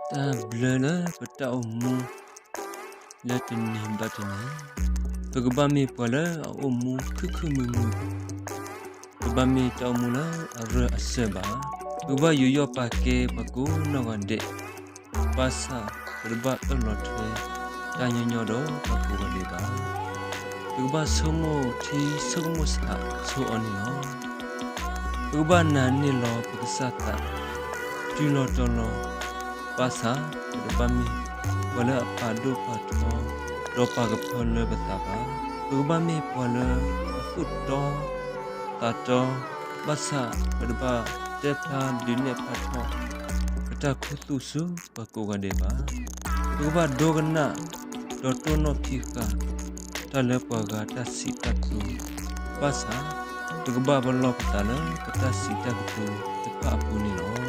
တၢ်ဘျၢလၢပတၢ်အိၣ်မူ လၢတနံၤဘၣ်တနံၤ, ပကဘၣ်မ့ၢ်ပှၤလၢအအိၣ်မူခုၣ်ခုၣ်မုာ်မုာ်, တဘၣ်မ့ၢ်တၢ်အိၣ်မူလၢအရၢအစၢၤဘၣ်. ပကဘၣ်ယူးယီၣ်ပာ်ကဲပှၤကိးနီၢ်ဂၤဒဲး, ဘၣ်ဆၣ်ပတဘၣ်အၢၣ်လီၤထွဲ တၢ်ညီညီဒီးပှၤကိးဂၤဒဲးဘၣ်. ပကဘၣ်ဆိကမိၣ်ထံဆိကမိၣ်ဆးဆိအီၤန့ၣ်လီၤ. ပကဘၣ်နာ်န့ၢ်လီၤပကစၢ်သး တုၤလီၤတီၤလီၤ, ဘၣ်ဆၣ်ပတဘၣ်မ့ၢ်ပှၤလၢအပာ်ဒိၣ်ပာ်ထီ ဒီးပာ်ကဖၢလၢပသးဘၣ်. ပကဘၣ်မ့ၢ်ပှၤလၢအသူၣ်တီသးတီ, ဘၣ်ဆၣ်ပတဘၣ်တဲဖျါဒုးနဲၣ်ဖျါထီၣ် ပတၢ်ခူသူၣ်ဆူပှၤကိးဂၤဒဲးဘၣ်. ပကဘၣ်ဒိကနၣ် ဒီးတိၢ်နီၣ်ဖံးဃာ် တၢ်လၢပှၤဂၤတၢ်စံးတၢ်ကတိၤ, ဘၣ်ဆၣ်ပကဘၣ်ပလီၢ်ပသးလၢပတၢ်စံးတၢ်ကတိၤတဖၣ်အပူၤန့ၣ်လီၤ.